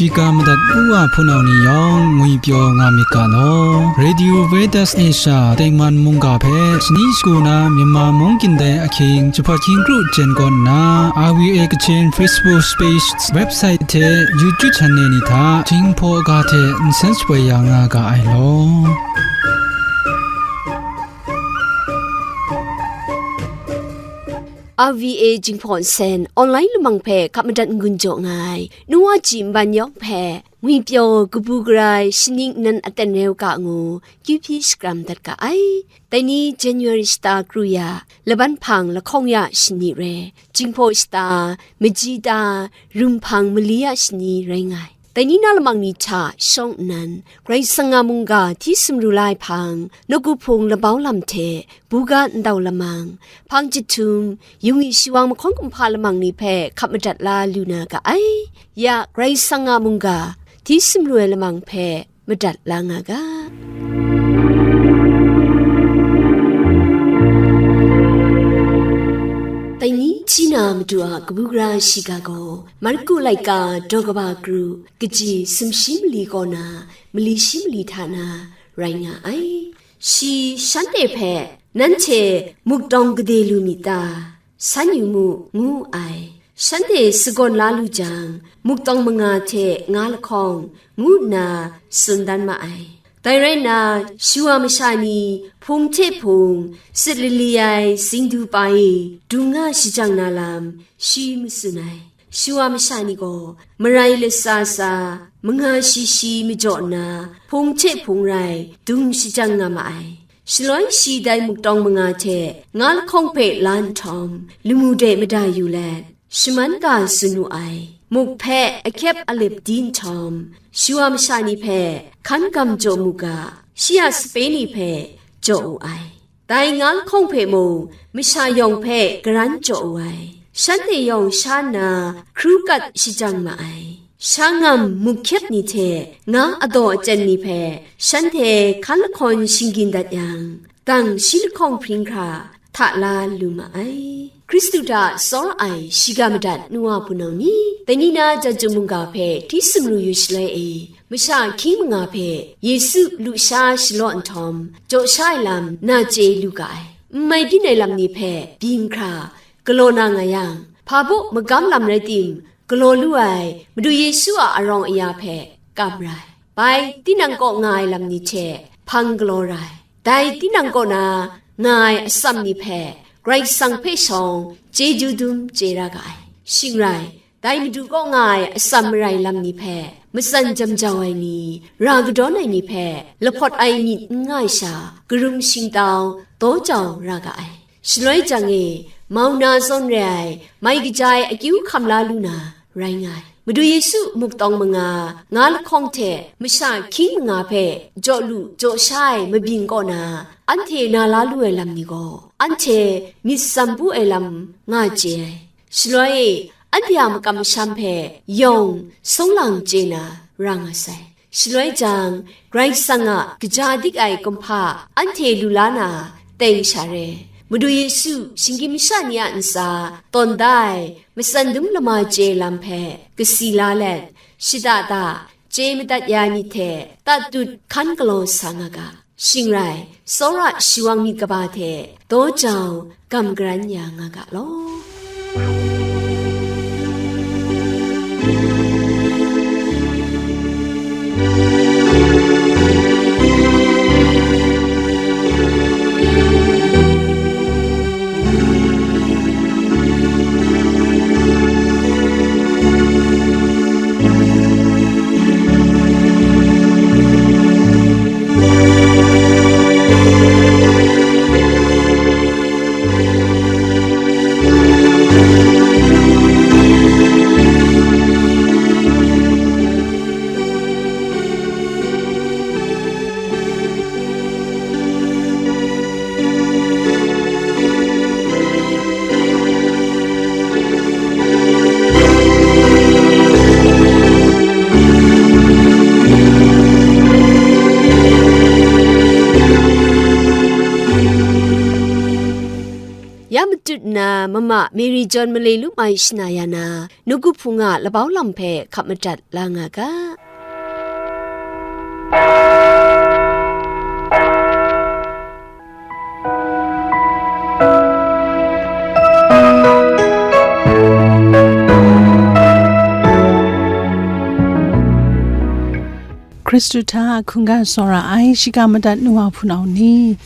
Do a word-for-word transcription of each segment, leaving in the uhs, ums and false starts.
Shiga madat u wa hpunau ni yawng ngwipyaw nga myit ga law. Radio Veritas Asia tengman mungga hpe shani shagu na Myanmar mung gindai ahkying jahpat hkying kru jen kawn nna, R V A Kachin Facebook page, website hte YouTube channel ni hta Jinghpaw ga hte nsen shapoi ya nga ga ai law. R V A Jinghpaw Nsen online lamang hpe hkap madat n-gun jaw nga ai, nu wa ji nban yawng hpe, ngwipyaw kabu gara ai shaning nan aten reu ga ngu, kyu hpyi shakram dat ga ai. Dai ni January shata kru ya, laban hpang lahkawng ya shani re, Jinghpaw shata, maji ta, rum hpang mali ya shani rai nga ai. Dai ni na lamang ni hta shawng nnan, Karai Kasang a mungga hti sumru la ai hpang, nawku hpung labau lam hte, buga ndau lamang, hpang jahtum, yungwi shawang mahkawn kumhpa lamang ni hpe hkap madat la lu na ga ai. Ya Karai Kasang a mungga, hti sumru ai lamang hpe madat la nga ga. Dai ni hti na Madu a kabu gara shiga gaw, Marku laika daw kaba kru, kaji sumshi mali kaw na, mali shi mali hta na, rai nga ai. Shi shanhte hpe, "Nanhte muktawng gade lu myit ta? San yu mu," ngu ai. Shanhte sagawn la lu jang, muktawng manga hte nga lahkawng, ngu nna tsun dan ma ai. Dai rai nna, shawa masha ni hpung hte hpung, sit lali ai zingdu pa e dung nga shajang na lam, shi matsun ai. Shawa masha ni gaw marai lasa sa, manga shi shi majaw nna, hpung hte hpung rai dung shajang nga ma ai. Shaloi shi dai muktawng manga hte nga lahkawng hpe la nhtawm, lamu de mada yu let, shaman ga tsun wu ai. Muk hpe ahkyep alip di nhtawm, shawa masha ni hpe hkan gam jaw mu ga, shi a sape ni hpe jaw wu ai. Dai nga lahkawng hpe mung, masha yawng hpe karan jaw wu ai. Shanhte yawng sha nna, hkru kat shajang ma ai. Sha ngam muk hkyep ni hte nga adaw achyen ni hpe, shanhte hkan lahkawn shinggyin dat yang, dang shi lahkawng hpring hkra hta la lu ma ai. Hkristu hta tsawra ai shiga madat nu wa hpunau ni, dai ni na Chyeju mungga hpe hti sumru yu shaloi e, masha ahkying manga hpe Yesu lusha shalaw nhtawm, jaw sha ai lam na chye lu ga ai. N mai byin ai lam ni hpe byin hkra galaw na nga yang, hpa baw magam lam rai tim, galaw lu ai Madu Yesu a arawng aya hpe kam ra ai. Bai, tinang kaw nga ai lam ni hte hpang galaw ra ai. Dai tinang kaw na nga ai atsam ni hpe Karai Kasang hpe shawng chyeju dum chye ra ga ai. Shing rai, dai Madu kaw nga ai atsam marai lam ni hpe, matsan jam jau ai ni, ra kadawn ai ni hpe lahpawt ai myit n nga ai sha, karum shingtau daw jau ra ga ai. Shaloi jang e, mau na zawn re ai, mai kaja ai akyu hkam la lu na, rai nga ai. Madu Yesu muktawng manga, nga lahkawng hte masha ahkying manga hpe jaw lu jaw sha ai mabyin kaw na, anhte na la lu ai lam ni gaw, anhte myit tsam bu ai lam nga chye ai. Shaloi e, anhte a makam masham hpe yawng sung lang chye na, ra nga sai. Shaloi jang, Karai Kasang a kaja dik ai kumhpa anhte lu la na teng sha re, Madu Yesu shinggyim masha ni a ntsa tawn da ai matsan dum lama chye lam hpe kasi la let, shada da chye madat ya ai myit hte tatut hkan galaw sa nga ga. Shing rai, tsawra shawang myit kaba hte daw jau gam garan ya nga ga law. Tut nna mama Mary John malai lu mai shana ya na, nawku hpung a labau lam hpe hkap madat la nga ga. Hkristu hta hkungga tsawra ai shiga madat nu wa hpunau ni,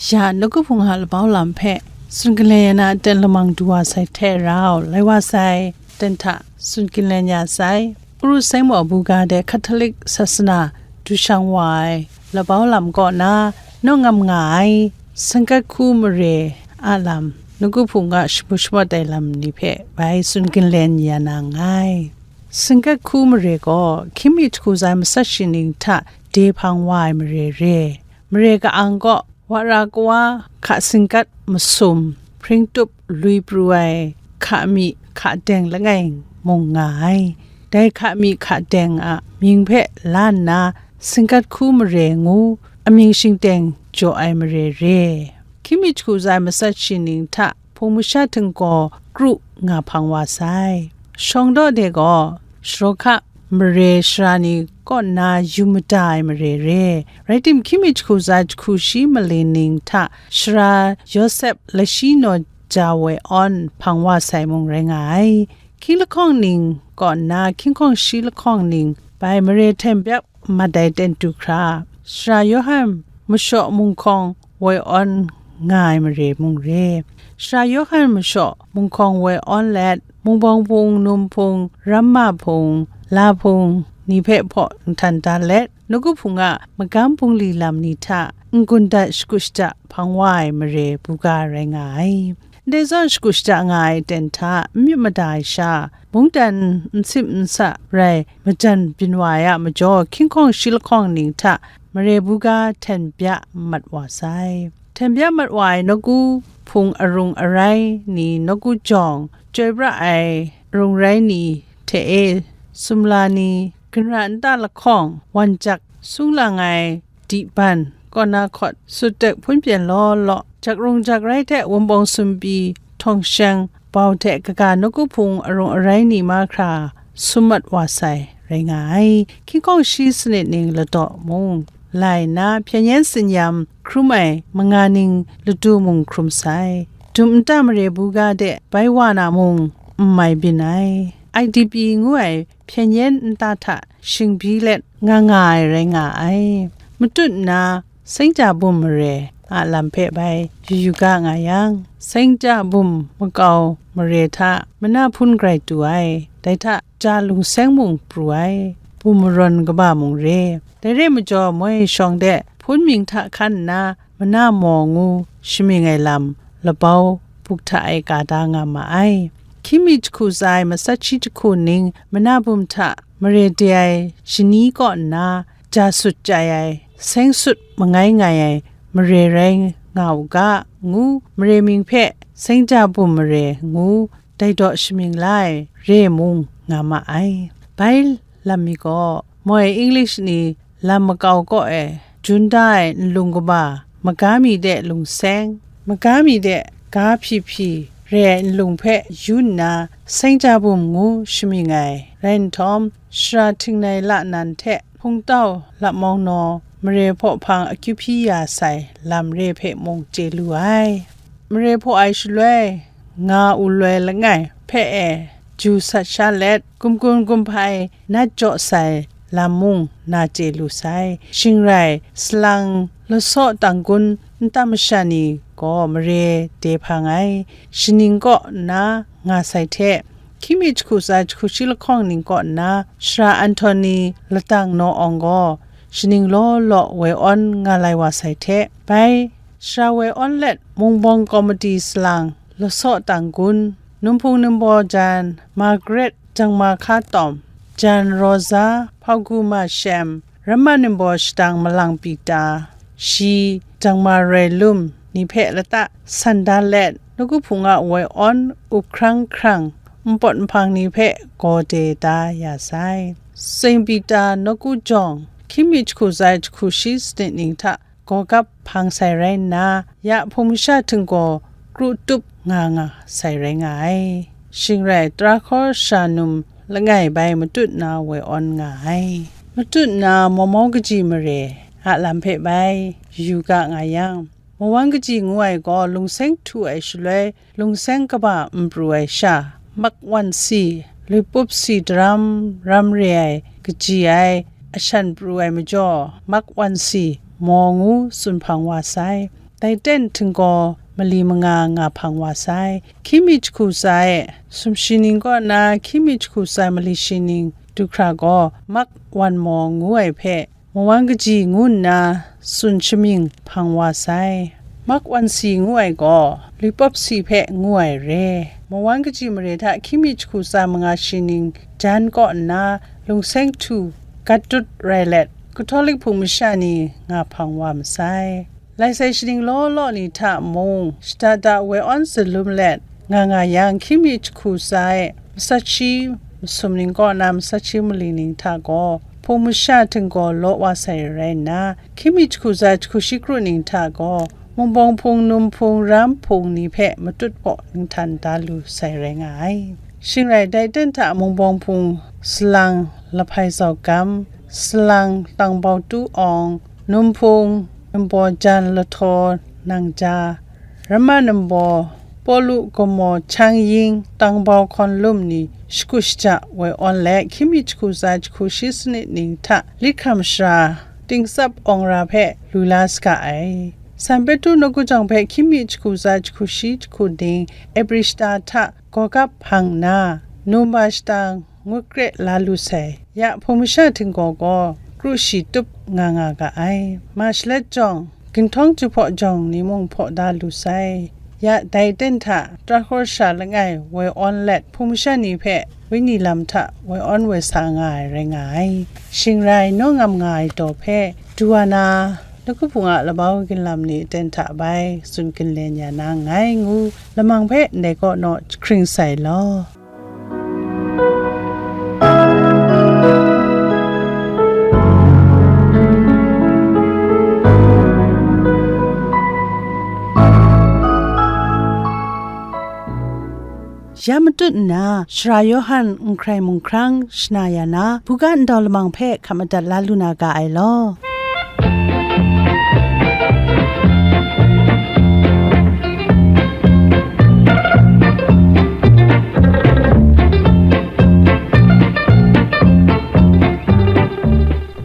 ya nawku hpung a labau lam hpe tsun galen ya na, ten lamang du wa sai hte rau, lai wa sai, ten hta tsun galen ya sai. Uru Saimo buga de Catholic sasana du shang wa ai labau lam kaw na, naw ngam nga ai, singkat hku mare a lam, nawku hpung a shamu shamawt ai lam ni hpe bai tsun galen ya na nngai. Singkat hku mare gaw hkying mi jahku zai matsat shi ning hta de hpang wa ai mare re. Mare ka-ang gaw wara kawa, hka singkat masum, hpring tup lui pru ai, hka mi hka deng langai mung nga ai. Dai hka mi hka deng a mying hpe la nna, singkat hku mare ngu amying shingteng jaw ai mare re. Hkying mi jahku zai matsat shi ning hta hpung masha htinggaw kru nga hpang wa sai. Shawng daw de gaw, sharawhka mare sara ni kaw nna yu mada ai mare re. Rai tim, hkying mi jahku zai jahku shi mali ning hta sara Yawsep lashi naw ja woi awn hpang wa sai mung rai nga ai. Hkying lahkawng ning kaw nna hkying hkawng shi lahkawng ning bai mare hten byak mat ai ten tu hkra, sara Yawhan mashaw munghkawng woi awn nga ai mare mung re. Sara Yawhan mashaw munghkawng woi awn let, mungbawng hpung, num hpung, ramma hpung, la hpung ni hpe hpaw nhtan dan let, nawku hpung a magam bungli lam ni hta n-gun dat shakut shada hpang wa ai mare buga rai nga ai. Ndai zawn shakut shada nga ai ten hta n myit mada ai sha, mungdan n sip n sa rai majan byin wa ai a majaw, hkying hkawng shi lahkawng ning hta mare buga hten bya mat wa sai. Hten bya mat wa ai nawku hpung arung arai ni, nawku jawng, chyoi pra ai arung rai ni hte e, sumla ni, ginra nta lahkawng, wan jak, sung lang ai, dihban, kaw na hkawt, sut tek hpun pyen law law, jak rung jak rai hte wunpawng sumpi, htawng sheng, bau hte kaga nawku hpung arung arai ni mahkra sum mat wa sai rai nga ai. Hkying hkawng shi sanit ning ladaw mung lai nna, hpyen yen tsin-yam hkrum ai manga ning ladu mung hkrum sai. Dum nta mare buga de bai wa na mung n mai byin ai. I D P ngu ai hpyen yen nta hta shingbi let nga nga ai rai nga ai. Matut nna, Seng Ja Bum mare a lam hpe bai yu yu ga nga yang, Seng Ja Bum makau mare hta mana hpun grai tu ai, dai hta ja lungseng mung pru ai, bum marawn kaba mung re. Dai re majaw, moi shawng de hpun mying hta hkan nna, mana maw ngu shamying ai lam labau buk hta e ka da nga ma ai. Hkying mi jahku zai matsat shi jahku ning mana bum hta mare de ai shani kaw nna, ja sut chyai ai, seng sut mangai ngai ai mare rai nga u ga, ngu mare mying hpe Seng Ja Bum mare ngu dai daw shamying la ai re mung nga ma ai. Bai lam mi gaw, moi English ni lam makau kaw e jun da ai nlung kaba, maga mi de lungseng, maga mi de ga hpyi hpyi re ai nlung hpe yu nna, Seng Ja Bum ngu shamying ai rai nhtawm, sara Htingnai La Nan hte Hpungtau Lapmawng Naw mare hpaw hpang akyu hpyi ya sai lam re hpe mung chye lu ai. Mare hpaw ai shaloi, nga u loi langai hpe e ju sat sha let, gumgun gumhpai nat jaw sai lam mung na chye lu sai. Shing rai, salang lasaw tanggun nta masha ni gaw mare de hpang ai, shaning kaw nna nga sai hte, hkying mi jahku tsa jahku shi lahkawng ning kaw nna, sara Anhtawni latang naw awng gaw, shaning law law woi awn nga lai wa sai hte, bai sara woi awn let, Mungbawng Kawmati salang lasaw tanggun, Numhpung Numbaw jan, Margaret Jangma Hka Tawm, jan Rosa, Hpawgu Ma Shem, Ramma Numbaw shadang Malang Pita, shi Jangma Rai Lum ni hpe lata san da let, nawku hpung a woi awn up hkrang hkrang npawt nhpang ni hpe gaw de da ya sai. Saint Peter nawku jawng, hkying mi jahku tsa jahku shi sanit ning hta gaw gap hpang sai rai nna, ya hpung masha htinggaw kru tup nga nga sai rai nga ai. Shing rai, tara hkawr sha num langai bai matut na woi awn nga ai. Matut na mawmawng kaji mare a lam hpe bai yu ga nga yang, mawang kaji ngu ai gaw lungseng htu ai shaloi, lungseng kaba n pru ai sha, makwan si, luipup si daram ram re ai, kaji ai, ashan pru ai majaw, makwan si maw ngu tsun hpang wa sai. Dai ten htinggaw mali manga nga hpang wa sai. Hkying mi jahku tsa e, sumshi ning kaw na hkying mi jahku tsa mali shi ning du hkra gaw, makwan maw ngu ai hpe, mawang kaji ngu nna tsun shamying hpang wa sai. Makwan si ngu ai gaw, luipawp si hpe ngu ai re. Mawang kaji mare hta hkying mi jahku tsa manga shi ning jan kaw nna lungseng htu gat dut rai let, Katolik hpung masha ni nga hpang wa masai. Lai sai shaning law law ni hta mung, shada da woi awn zalum let nga nga yang, hkying mi jahku tsa e, masat shi masum ning kaw na masat shi mali ning hta gaw, hpung masha htinggaw law wa sai rai nna, hkying mi jahku tsa jahku shi kru ning hta gaw, mung bawng hpung, num hpung, ram hpung ni hpe matut paw ninghtan da lu sai rai nga ai. Shing rai, dai ten hta mung bawng hpung, salang lahpai zau gam, salang tangbau tu awng, num hpung, num baw jan lahtaw nang ja, ramma num baw, pawlu gamaw chang ying, tangbau hkawn lum ni shakut shaja woi awn let, hkying mi jahku tsa jahku shi sanit ning hta lit hkam shara, tingtsap awng ra hpe lu la saga ai. San Petru nawku jawng hpe hkying mi jahku tsa jahku shi jahku ning Ebri shata hta gawgap hpang nna, Numa shata ngut kre la lu sai. Ya hpung masha htinggaw gaw kru shi tup nga nga ga ai. Ma shalet jawng, ginhtawng jahpaw jawng ni mung hpaw da lu sai. Ya dai ten hta tara hkawr sha langai woi awn let, hpung masha ni hpe wenyi lam hta woi awn woi sa nga ai rai nga ai. Shing rai, naw ngam nga ai daw hpe du wa na, nawku hpung a labau ginlam ni aten hta bai tsun ginlen ya na nngai ngu, lamang hpe ndai kaw naw jahkring sai law. Ya matut nna, Sara Yawhan n hkrai mung hkrang shana ya na, buga ndau lamang hpe hkap madat la lu na ga ai law.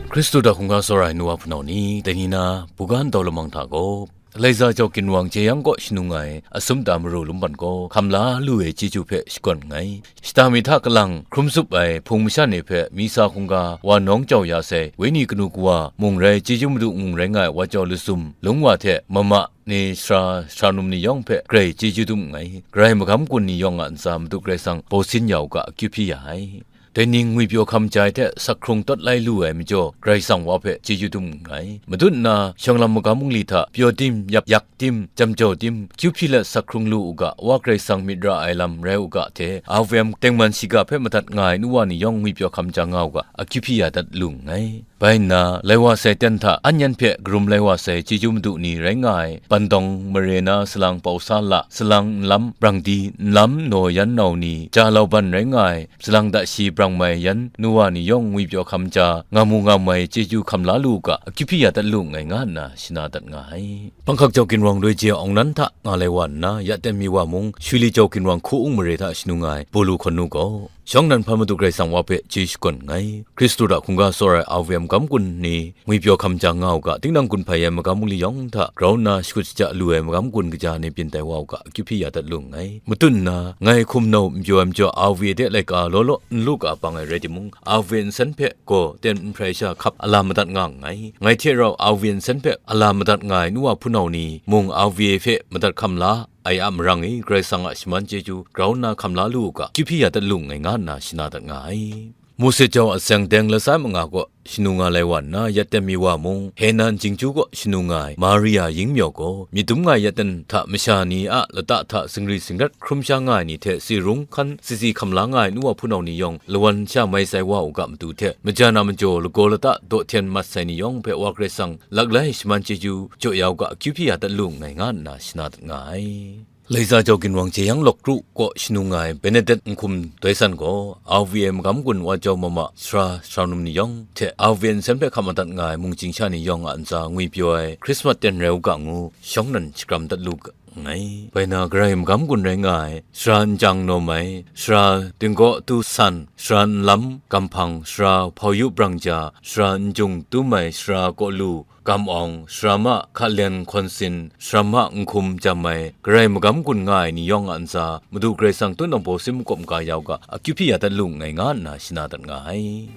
Hkristu hta hkungga tsawra ai nu wa hpunau ni, dai ni na, buga ndau lamang hta gaw, Laiza jau ginwang jeyang kaw shanung ai asum ta maru lumban gaw, hkam la lu ai chyeju hpe shakawn nngai. Shata mi hta kalang hkrum tsup ai hpung masha ni hpe misa hkungga wa nawng jau ya sai, wenyi kanu kawa mung rai chyeju madu mung rai nga ai wa jau lazum lung wa hte mama ni sara sara num ni yawng hpe grai chyeju dum nngai. Karai magam gun ni yawng a ntsa Madu Karai Kasang bawsin ya u ga, akyu hpyi ya ai. Dai ning ngwipyaw hkam ja ai hte sak hkrung tawt lai lu ai majaw, Karai Kasang wa hpe chyeju dum nngai. Madun nna, shawng lam magam bungli hta pyaw tim, yap yak tim, jam jau tim, kyu hpyi let sak hkrung lu u ga, Wa Karai Kasang myit ra ai lam rai u ga hte, R V M tengman shiga hpe madat nga ai nu wa ni yawng ngwipyaw hkam ja nga u ga, akyu hpyi ya dat lu nngai. Bai nna, lai wa sai ten hta an yan hpe karum lai wa sai chyeju madu ni rai nga ai, Bandawng mare na salang Pawsa la, salang nlam Brangdi, nlam Naw Yan Nau ni, ja lauban rai nga ai, salang da shi brang mai yan nu wa ni yawng ngwipyaw hkam ja, ngam mu ngam mai chyeju hkam la lu u ga, akyu hpyi ya dat lu nngai nga nna shana dat nga ai. Panghkak jau ginwang roi je awng nan hta nga lai wa nna, ya ten mi wa mung, Shuli jau ginwang hku-ung mare hta shanu nga ai, Pawlu hkawn nu gaw, shawng nnan hpa Madu Karai Kasang wa hpe chyeju shakawn nngai. Hkristu hta hkungga tsawra ai R V M magam gun ni, ngwipyaw hkam ja nga u ga, tinang gun hpai ai magam bungli yawng hta grau nna shakut shaja lu ai magam gun kaja ni byin tai wa u ga, akyu hpyi ya dat lu nngai. Matun nna, ngai hkum nau n pyaw ai majaw, R V A de laika law law n lu ga pang ai rai timung, R V A nsen hpe gaw ten n hprai sha hkap a lam madat nga nngai. Ngai hte rau R V A nsen hpe a lam madat nga ai nu wa hpunau ni mung R V A hpe madat hkam la ai a marang e, Karai Kasang a shaman chyeju grau nna hkam la lu u ga, akyu hpyi ya dat lu nngai nga nna shana dat nga ai. Mose jau a seng deng latsa manga kaw shanu nga lai wa nna, ya ten mi wa mung, Henan jingju kaw shanu nga ai Maria yingmyaw gaw, myit dum nga ai ya ten hta masha ni a lata hta zingri zingrat hkrum sha nga ai ni hte tsi rung hkan sisi hkam la nga ai nu wa hpunau ni yawng lawan sha mai sai wa u ga matu hte, majan a majaw lagaw lata daw hten mat sai ni yawng hpe Wa Karai Kasang laklai shaman chyeju jaw ya u ga, akyu hpyi ya dat lu nngai nga nna shana dat nga ai. Laiza Jau Ginwang Jeyang Lawk Kru kaw shanu nga ai Benedict Nhkum Doi San gaw, R V A magam gun wa jau mama sara, sara num ni yawng hte R V A nsen hpe hkap madat nga ai mungchying sha ni yawng a ntsa ngwi pyaw ai Krismas ten rai u ga ngu, shawng nan shakram dat lu ga, nngai. Bai na, Karai magam gun rai nga ai, sara N Jang Nawm Ai, sara Dinggaw Tu San, sara Nlam Gampang, sara Hpau Yu Brang Ja, sara N Jung Tum Ai, sara Kaw Lu Gam Awng, sara Ma Hka Lyan Hkawn Sin, sara Ma Nhkum Jam Ai, Karai magam gun nga ai ni yawng a ntsa, Madu Karai Kasang tut nawng baw sim makawp maga ya u ga, akyu hpyi ya dat lu nngai, nga nna shana dat nga ai.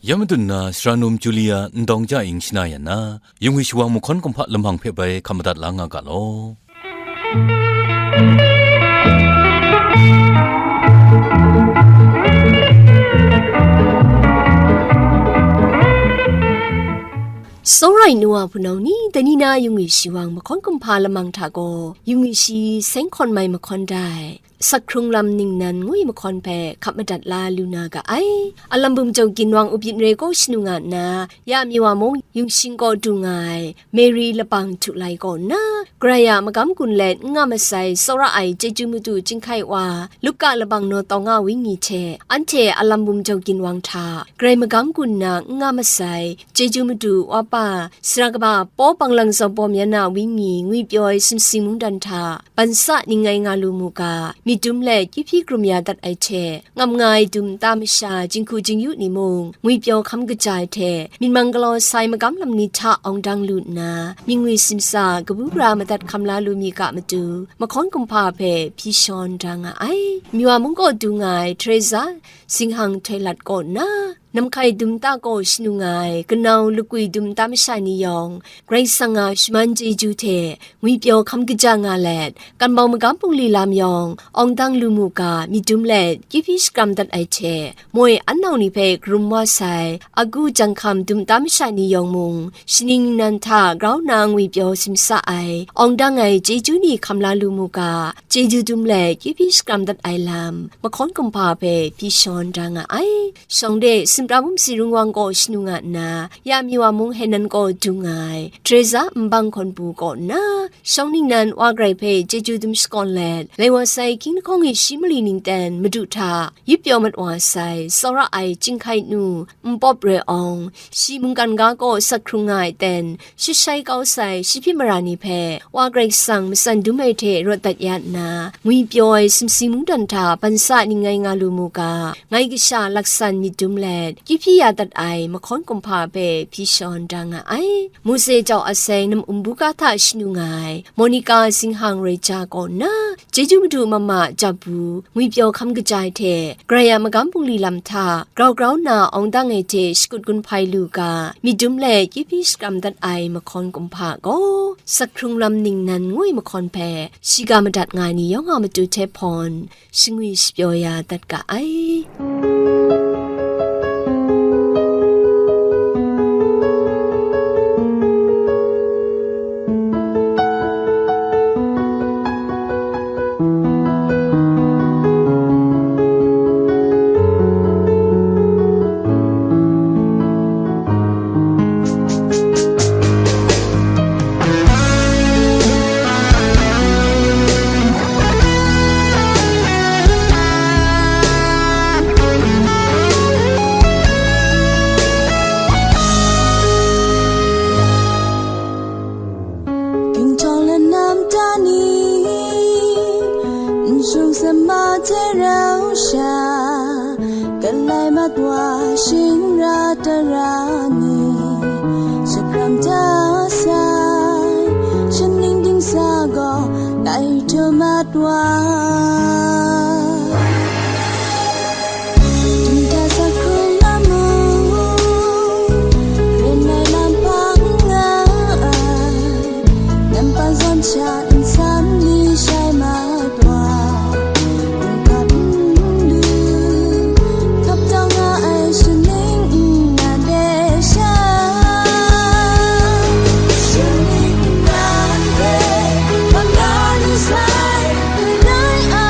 Ya madun na, sara num Julia Ndawng Ja Ing shana yan na, yungwi shawang mahkawn kumhpa lamang hpe bai hkam madat la nga ga law. Tsawra ai nu wa hpunau ni, dai ni na yungwi shawang mahkawn kumhpa lamang hta gaw, yungwi shi seng hkawn mai mahkawn dai, Sak Hkrung Lam Ningnan ngu ai mahkawn hpe hkap madat la lu na ga ai. Alam bum jau ginwang Upyit Re kaw shanu nga nna, ya mi wa mung yung shing kaw du nga ai Mary Lapang Htu Lai kaw nna, Karai a magam gun let n nga masai tsawra ai chyeju madu chyinghkai wa Luka Labang Naw Taw Nga Wenyi hte anhte alam bum jau ginwang hta Karai magam gun nna n nga masai chyeju madu wa pa sara kaba Paw Panglang Zaw Bawm Yan Na Wenyi ngwi pyaw ai sumsing mungdan hta, ban sa ning ngai nga lu mu ga, myit dum let kyu hpyi hkrum ya dat ai hte, ngam nga ai dum nta masha, jinghku jingyu ni mung, ngwi pyaw hkam kaja ai hte, myit mang galaw sai magam lam ni hta awng dang lu nna, myit ngwi simsa, kabu gara madat hkam la lu mi ga matu, mahkawn kumhpa hpe hpyi shawn da nga ai. Miwa mung kaw du nga ai Teresa Zinghang Htoi Lat kaw nna, Namhkai dum nta kaw shanu nga ai kanau lakwi dum nta masha ni yawng, Karai Kasang a shaman chyeju hte ngwi pyaw hkam kaja nga let, kan bau magam bungli lam yawng awng dang lu mu ga, myit dum let kyu hpyi shakram dat ai hte, moi an nau ni hpe karum wa sai, agu janghkam dum nta masha ni yawng mung, shaning ningnan hta grau nna ngwi pyaw simsa ai, awng dang ai chyeju ni hkam la lu mu ga, chyeju dum let kyu hpyi shakram dat ai lam, mahkawn kumhpa hpe hpyi shawn da nga ai. Shawng de, Sumtra Bum Si Rung Wang kaw shanu nga nna, ya mi wa mung Henan kaw du nga ai, Teresa Nbang Hkawn Pu kaw nna, shawng ningnan wa Karai hpe chyeju dum shakawn let, lai wa sai hkying lahkawng e shi mali ning ten madu hta, yup pyaw mat wa sai, tsawra ai chyinghkai nu, Npawp Roi Awng, shi mungkan ga kaw sak hkrung nga ai ten, shashai kau sai shi hpyi mara ni hpe, wa Karai Kasang matsan dum ai hte rawt dat ya nna, ngwi pyaw ai sumsing mungdan hta ban sa ning ngai nga lu mu ga, ngai kasha laksan myit dum let, kyu hpyi ya dat ai mahkawn kumhpa hpe hpyi shawn da nga ai. Mose jau aseng nam um buga hta shanu nga ai, Monica Zinghang Roi Ja kaw nna, chyeju madu mama ja bu, ngwi pyaw hkam kaja ai hte, Karai a magam bungli lam hta grau grau nna awng dang ai hte shakut gun hpai lu ga, myit dum let kyu hpyi shakram dat ai mahkawn kumhpa gaw, Sak Hkrung Lam Ningnan ngu ai mahkawn hpe shiga madat nga ai ni yawng a matu hte hpawn, shangwi shapyaw ya dat ga ai. Ginchawng lanam ta ni, n shung sama hte rau sha, galai mat wa shing ra tara ni, shakram ta sai, shaning dingsa gaw lai htum mat wa. Dum da sa hkrung lamu, ren ai lam hpa n nga ai, nampan zawn sha nsam ni shai mat wa, n hkap n lu, hkap taw nga ai shaning nna de sha, shaning nna de hkap na lu sai, kadai a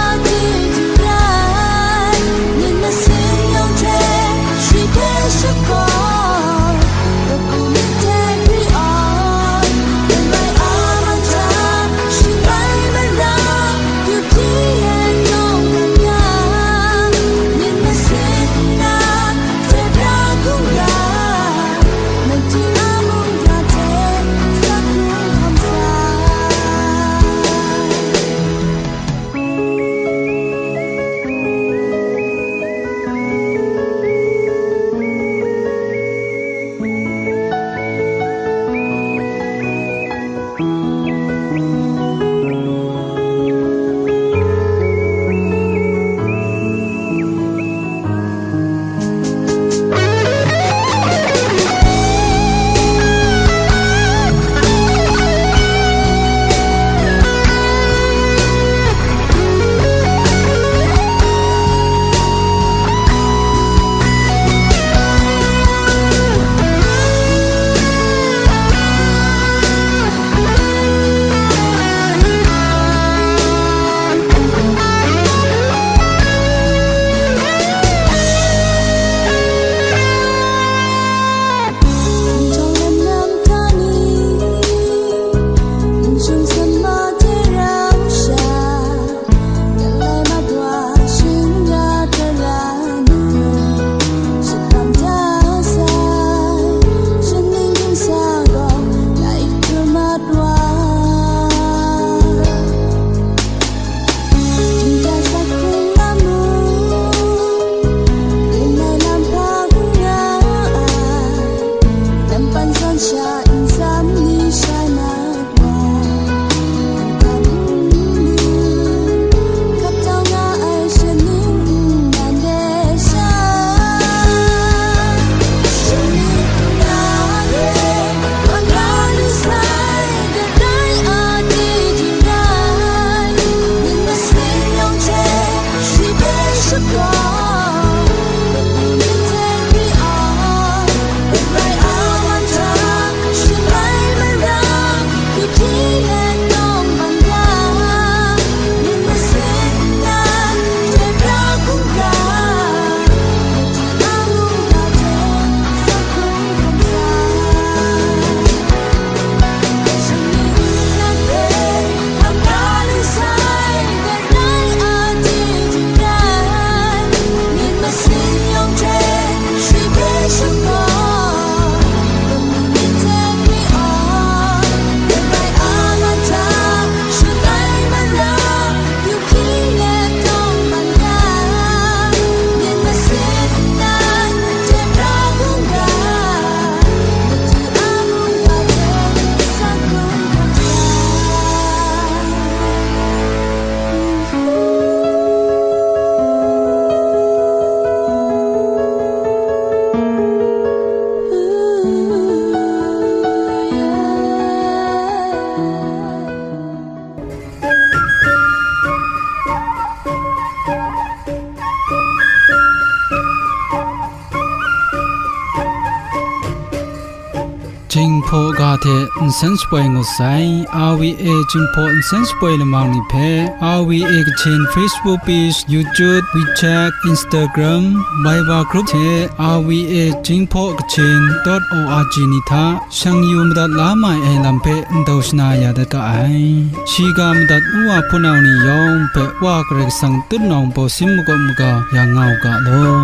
Jinghpaw ga hte nsen shapoi ngut sai. R V A Jinghpaw nsen shapoi lamang ni hpe R V A Kachin Facebook page, YouTube, WeChat, Instagram, Viber group hte R V A Jinghpaw Kachin dot O R G ni hta shang yu madat la mai ai lam hpe ndau shana ya dat ga ai. Shiga madat nu wa hpunau ni yawng hpe Wa Karai Kasang tutnawng bawsin makawp maga yang nga u ga law.